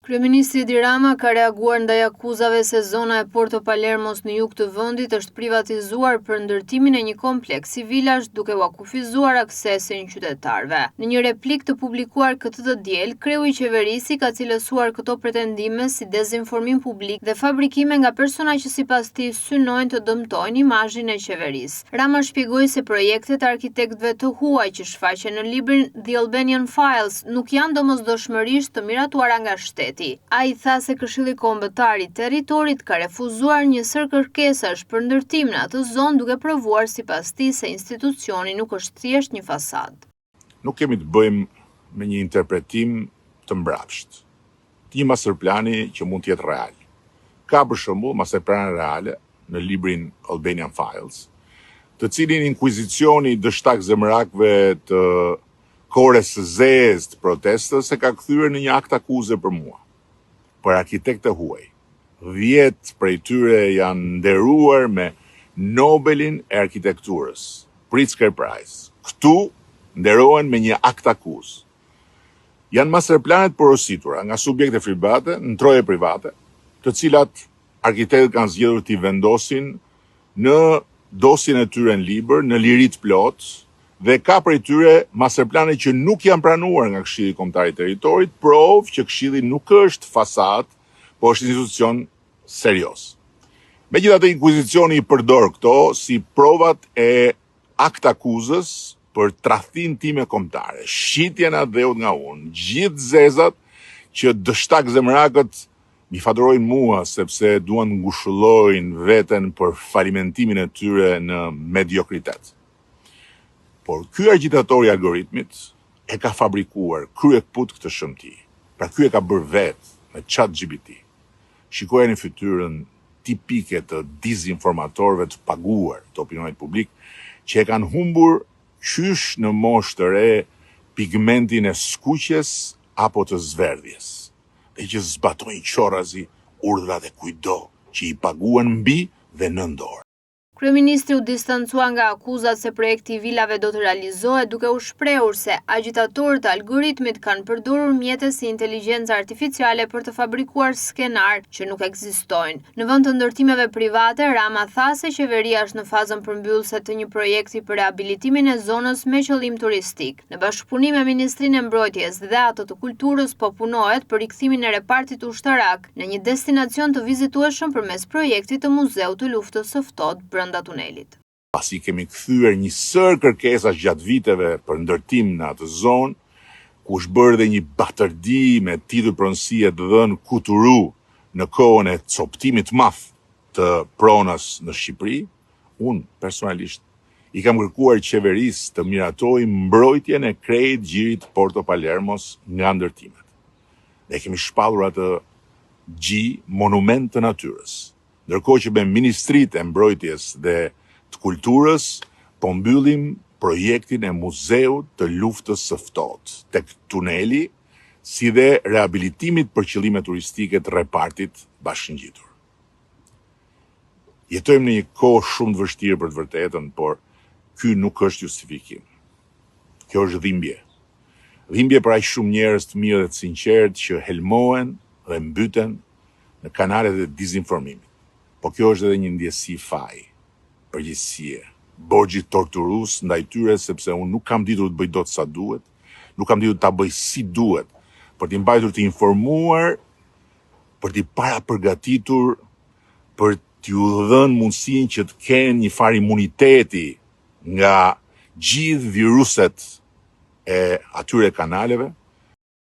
Kryeministri Edi Rama ka reaguar ndaj akuzave se zona e Porto Palermos në jug të vendit është privatizuar për ndërtimin e një kompleksi vilash duke ua kufizuar aksesin qytetarëve. Në një replikë të publikuar këtë të diel, kreu i qeverisë i ka cilësuar këto pretendime si dezinformim publik dhe fabrikime nga persona që sipas tij synojnë të dëmtojnë imazhin e qeverisë. Rama shpjegoi se projektet e arkitektëve të huaj që shfaqen në librin The Albanian Files nuk janë domosdoshmërisht të miratuara nga shteti. Ai tha se Këshilli Kombëtar i Territorit ka refuzuar një sërë kërkesash për ndërtim në atë zonë duke provuar sipas tij se institucioni nuk është thjesht një fasadë. Nuk kemi të bëjmë me një interpretim të mbrapshtë të një masterplani që mund të jetë real. Ka për shembull masterplane reale në librin Albanian Files, të cilin inkuizicioni i dështak zemërakëve të kores së zezë të protestës e ka kthyer në një akt akuze për mua, për arkitektët e huaj. 10 prej tyre janë nderuar me Nobelin e Arkitekturës, Pritzker Prize. Këtu nderohen me një akt akuzë. Janë masterplane të porositura nga subjekte private, në troje private, të cilat arkitektët kanë zgjedhur t'i vendosin në dosjen e tyre në libër, në liri të plotë, dhe ka prej tyre masterplane që nuk janë pranuar nga Këshilli Kombëtar i Territorit, provë që Këshilli nuk është fasadë, po është institucion serioz. Megjithatë, inkuizicioni i përdor këto si provat e aktakuzës për tradhtinë time kombëtare, shitjen e atdheut nga unë, gjithë zezat që dështak zemërakët m'i faturojnë mua sepse duan të ngushëllojnë veten për falimentimin e tyre në mediokritet. Por ky agjitator i algoritmit e ka fabrikuar kryekëput këtë shëmti. Pra ky e ka bërë vetë me Chat GPT. Shikojeni fytyrën tipike të dizinformatorëve të paguar të opinionit publik që e kanë humbur qysh në moshë të re pigmentin e skuqjes apo të zverdhjes dhe që zbatojnë qorrazi urdhrat e kujtdo që i paguan mbi dhe nën dorë. Kryeministri u distancua nga akuzat se projekti i vilave do të realizohet duke u shprehur se agjitatorët e algoritmit kanë përdorur mjete si inteligjenca artificiale për të fabrikuar skenarë që nuk ekzistojnë. Në vend të ndërtimeve private, Rama tha se qeveria është në fazën përmbyllëse të një projekti për rehabilitimin e zonës me qëllim turistik. Në bashkëpunim me Ministrinë e Mbrojtjes dhe atë të Kulturës po punohet për rikthimin e repartit ushtarak në një destinacion të vizitueshëm përmes projektit të Muzeut të Luftës së Ftohtë brenda tunelit. Pasi kemi kthyer një sërë kërkesash gjatë viteve për ndërtim në atë zonë, ku është bërë dhe një batërdi me tituj pronësie të dhënë kuturu në kohën e copëtimit të madh të pronës në Shqipëri, unë personalisht i kam kërkuar qeverisë të miratojë mbrojtjen e krejt gjirit të Porto Palermos nga ndërtimet. Ne kemi shpallur atë gji monument të natyrës. Ndërkohë që me ministritë e mbrojtjes dhe të kulturës po mbyllim projektin e Muzeut të Luftës së Ftohtë tek tuneli si dhe rehabilitimit për qëllime turistike të repartit bashkëngjitur. Jetojmë në një kohë shumë të vështirë për të vërtetën, por ky nuk është justifikim. Kjo është dhimbje. Dhimbje për aq shumë njerëz të mirë dhe të sinqertë që helmohen dhe mbyten në kanalet e dezinformimit. Po kjo është edhe një ndjesi faji, përgjegjësie, borxhi torturues ndaj tyre sepse unë nuk kam ditur të bëj dot sa duhet, nuk kam ditur ta bëj si duhet për t'i mbajtur të informuar, për t'i parapërgatitur, për t'ju dhënë mundësinë që të kenë një farë imuniteti nga gjithë viruset e atyre kanaleve.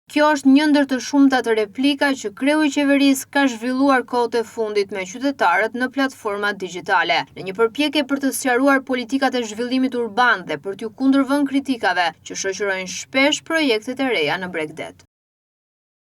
Kjo është një ndër të shumtat replika që kreu i qeverisë ka zhvilluar kohët e fundit me qytetarët në platformat digjitale, në një përpjekje për të sqaruar politikat e zhvillimit urban dhe për t'ju kundërvënë kritikave që shoqërojnë shpesh projektet e reja në bregdet.